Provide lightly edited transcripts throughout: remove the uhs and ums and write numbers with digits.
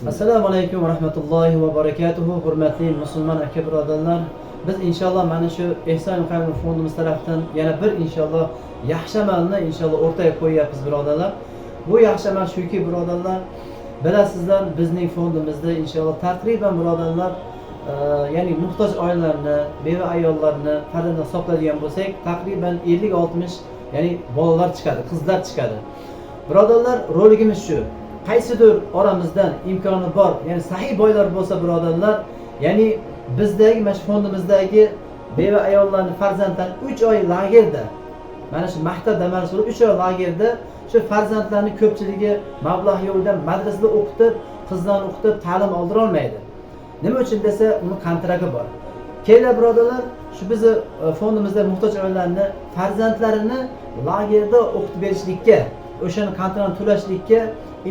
Assalomu alaykum va rahmatullohi va barakatuhu. Hurmatli musulmon aka birodarlar, biz inshaalloh mana shu Ehson Xayr fondimiz tarafidan yana bir inshaalloh yaxshi amalni inshaalloh o'rtaga qo'yyapmiz, birodarlar. Bu yaxshi amal shuki, birodarlar, bilasizlar, bizning fondimizda inshaalloh taqriban, birodarlar, ya'ni muhtoj oilalarni, beva ayollarni farzandini hisoblaydigan bo'lsak, taqriban 50-60, ya'ni bolalar chiqadi, qizlar chiqadi. Birodarlar, roligimiz shu: qaysidir oramizdan imkoni bor, ya'ni sahiy boylar bo'lsa, birodarlar, ya'ni bizdagi mana shu fondimizdagi beva ayollarni farzandlarini 3 oy lagerda, mana shu maktab dam olish, 3 oy lagerda shu farzandlarni ko'pchiligi mablag' yo'qdan madrasada o'qitib, qizlarni o'qitib, ta'lim oldirolmaydi. Nima uchun desa, uni kontrakt bor. Kelinglar, birodarlar, shu bizni fondimizda muhtoj oilalarni farzandlarini lagerda o'qitib berishlikka, o'shani kontraktni to'lashlikka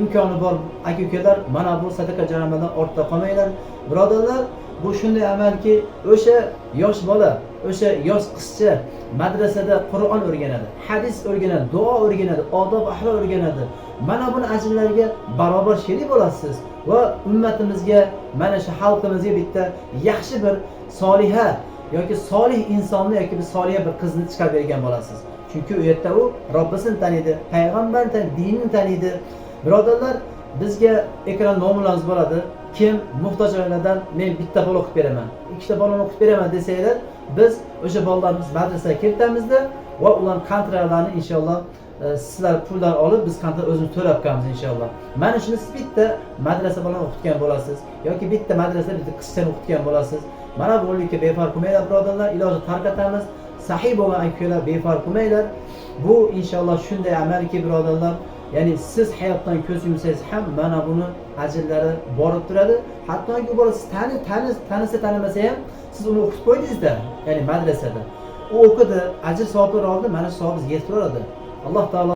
imkoni bor aka ukalar, mana bu sadaqa jariyadan ortda qolmanglar, birodarlar. Bu shunday amalki, o'sha yosh bola, o'sha yosh qizcha madrasada Qur'on o'rganadi, hadis o'rganadi, duo o'rganadi, odob axloq o'rganadi. Mana buni ajrlariga barobar sherik bo'lasiz va ummatimizga, mana shu xalqimizga bitta yaxshi bir soliha yoki solih insonni yoki bir soliha bir qizni chiqarib bergan bo'lasiz. Chunki u yerda u Robbisini taniydi, payg'ambarni taniydi, dinini taniydi. Birodarlar, bizga ekran nomerlarimiz bo'ladi. Kim muhtoj oiladan "Men bitta bola o'qib beraman, ikkita bolani o'qib beraman" desanglar, biz o'sha bolalarni madrasaga kiritamizda va ularni kontraktlarini inshaalloh sizlar pullar olib, biz kontrakt o'zimiz to'lab qo'yamiz inshaalloh. Mana shuni siz bitta madrasa bolani o'qitgan bo'lasiz yoki bitta madrasada bitta qizchani o'qitgan bo'lasiz. Mana bu rolikka befarq qilmanglar, birodarlar, iloji tarqatamiz. Sahiy bo'lgan aka ukalar, befarq qilmanglar. Bu inshaalloh shunday amalki, birodarlar, ya'ni siz hayotdan ko'z yumsangiz ham mana buni ajrlari borib turadi. Hattoki u bola siz tani tani tanisa tanimasa ham, siz uni o'qitib qo'ydingizda, ya'ni madrasada u o'qidi, ajr savoblar oldi, mana shu savob bizga yetib turadi. Alloh taolo